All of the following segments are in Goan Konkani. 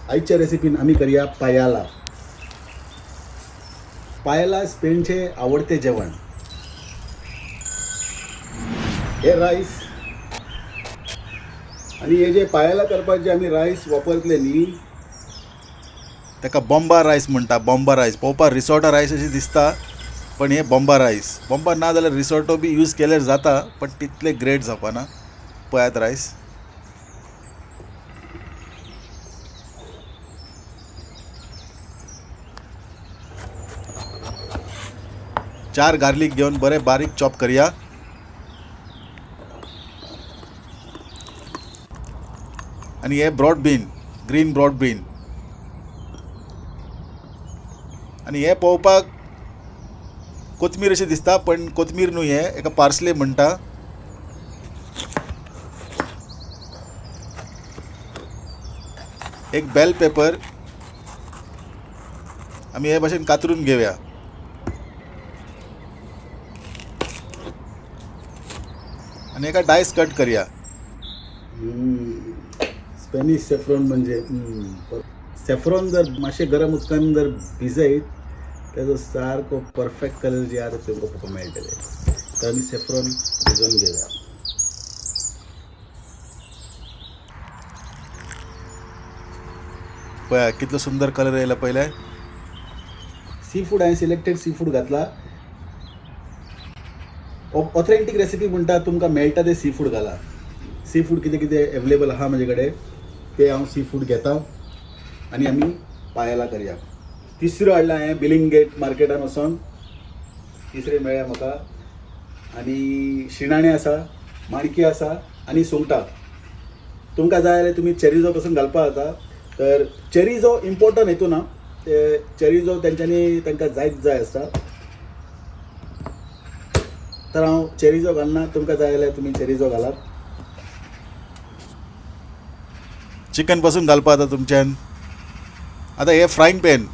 आयच्या रेसिपीन आमी करया पायाला. पायाला स्पेनचे आवडते जेवण. हे रायस आनी हे जे पायाला करपाक जे आमी रायस वापरतले न्ही ताका बॉम्बा रायस म्हणटा. बॉम्बा रायस पळोवपाक रिसोर्टो रायस अशी दिसता, पण हे बॉम्बा रायस. बॉम्बा ना जाल्यार रिसोर्टो बी यूज केल्यार जाता, पण तितले ग्रेट जावपाना. पळयात रायस. चार गार्लीक घेवन बरें बारीक चॉप करया. आनी हे broad bean, green broad bean. आनी हे पळोवपाक कोथमीर अशें दिसता, पण कोथमीर न्हू, हे एका पार्सले म्हणटा. एक बेल पेपर आमी हे भाशेन कातरून घेवया. आनी एका डायस कट करया. स्पॅनिश सेफ्रॉन म्हणजे सेफ्रॉन जर मातशें गरम उदकान जर भिजयत तेजो सारको परफेक्ट कलर जे आसा तुमकां पळोवपाक मेळटले. तर आमी सेफ्रॉन भिजोवन घेवया. पळया कितलो सुंदर कलर येयला. पयले सी फूड हांवें सिलेक्टेड सी फूड घातला. ऑथेंटीक रेसिपी म्हणटा तुमकां मेळटा ते सी फूड घाला. सी फूड कितें कितें एवेलेबल आहा म्हजे कडेन ते हांव सी फूड घेता आनी आमी पायाला करया. तिसऱ्यो हाडला हांवें बिलिंग गेट मार्केटान वचोन, तिसरे मेळ्ळें म्हाका. आनी शिणाणे आसा, माणकी आसा आनी सुंगटां. तुमकां जाय जाल्यार तुमी चेरीजो पसून घालपाक जाता. तर चेरीजो इम्पोर्टंट हितून ना, ते चेरीजो तेंच्यांनी तांकां जायच जाय आसता. तर हांव चेरीजो घालना, तुमकां जाय जाल्यार तुमी चेरीजो घालात. चिकन पसून घालपा जाता तुमच्यान. आतां हे फ्रायंग पॅन,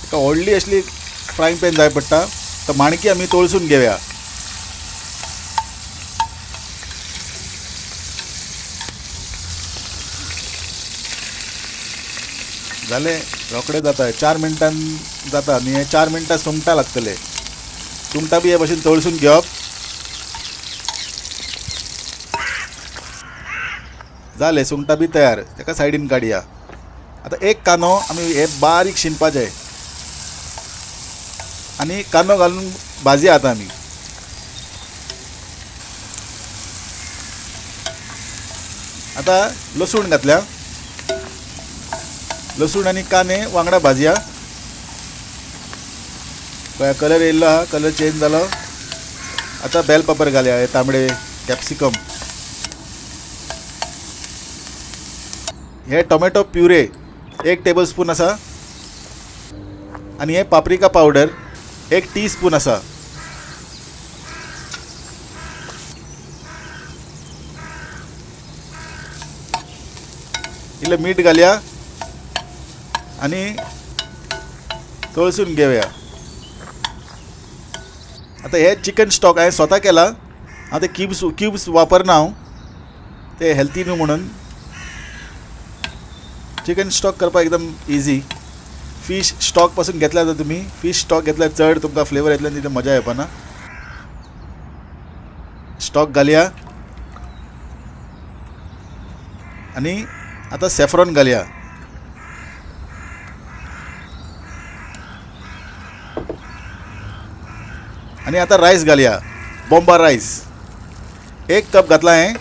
एका व्हडली असली फ्रायंग पॅन जाय पडटा. तर माणकी आमी तळसून घेवया. जालें, रोखडें जाता, 4 मिनटान जाता. आनी हे 4 मिनटां सुंगटां लागतले. सुंगटां बी हे भाशेन तळसून घेवप. जालें, सुंगटां बी तयार. ताका सायडीन काडया. आतां एक कांदो आमी हे बारीक शिनपाचे आनी कांदो घालून भाजया. आतां आमी आतां लसूण घातल्या. लसूण आनी कांदे वांगडा भाजया. पळया कलर येयल्लो आहा, कलर चेंज जालो. आतां बेल पेपर घालया, हे तांबडे कॅप्सिकम. हे टोमॅटो प्युरे 1 टेबल स्पून आसा. आनी हे पाप्रिका पावडर 1 टी स्पून आसा. इल्लें मीठ घालया आनी तळसून घेवया. आतां हे चिकन स्टॉक हांवें स्वता केला. हांव ते क्यूब्स वापरना हांव, ते हेल्थी न्हू म्हणून. चिकन स्टॉक करपाक एकदम इजी. फीश स्टॉक पासून घेतल्यार जाता तुमी. फीश स्टॉक घेतल्यार चड तुमकां फ्लेवर येतले आनी तितली मजा येवपाना. स्टॉक घालया आनी आतां सेफ्रॉन घालया. आनी आतां रायस घालया, बॉम्बा रायस 1 कप घातला हांवें.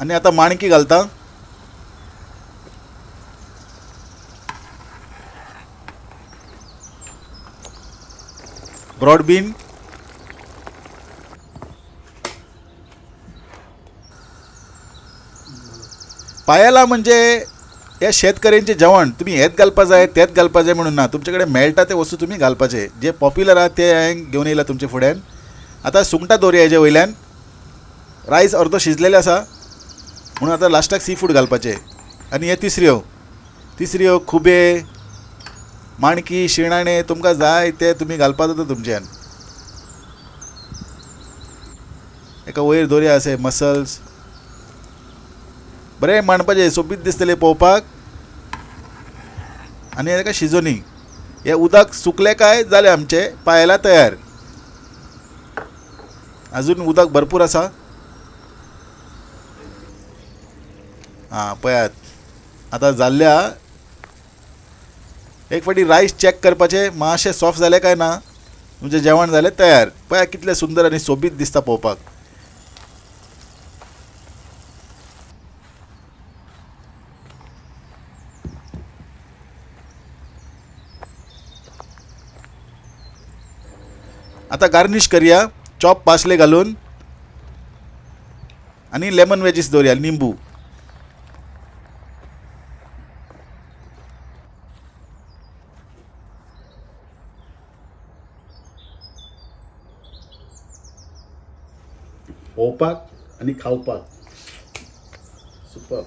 आनी आतां माणकी घालता. ब्रॉड बीन, पायाला म्हणजे हे शेतकऱ्यांचें जेवण. तुमी हेच घालपा जाय तेच घालपा जाय म्हणून ना, तुमचे कडेन मेळटा ते वस्तू तुमी घालपाचे. जे पॉप्युलर आहा ते हांवें घेवन येयला तुमचे फुड्यान. आतां सुंगटां दवरया हेजे वयल्यान. रायस अर्दो शिजलेले आसा म्हणून आतां लास्टाक सी फूड घालपाचें. आनी हे तिसऱ्यो खुबे, माणकी, शिणाणे तुमकां जाय ते तुमी घालपा जाता तुमच्यान. एका वयर दवरया अशें मसल्स बरें मांडपाचें, सोबीत दिसतलें पळोवपाक. आनी ताका शिजोवनी हें उदक सुकलें काय जालें आमचें पायला तयार. अजून उदक भरपूर आसा. आं पळयात आतां जाल्ल्या. एक फावटी रायस चॅक करपाचें, मातशें सॉफ्ट जालें काय ना, तुमचें जेवण जालें तयार. पळया कितलें सुंदर आनी सोबीत दिसता पळोवपाक. आतां गार्नीश करया चॉप पासले घालून आनी लेमन वेजीस दवरया, लिंबू. पळोवपाक आनी खावपाक सुपर.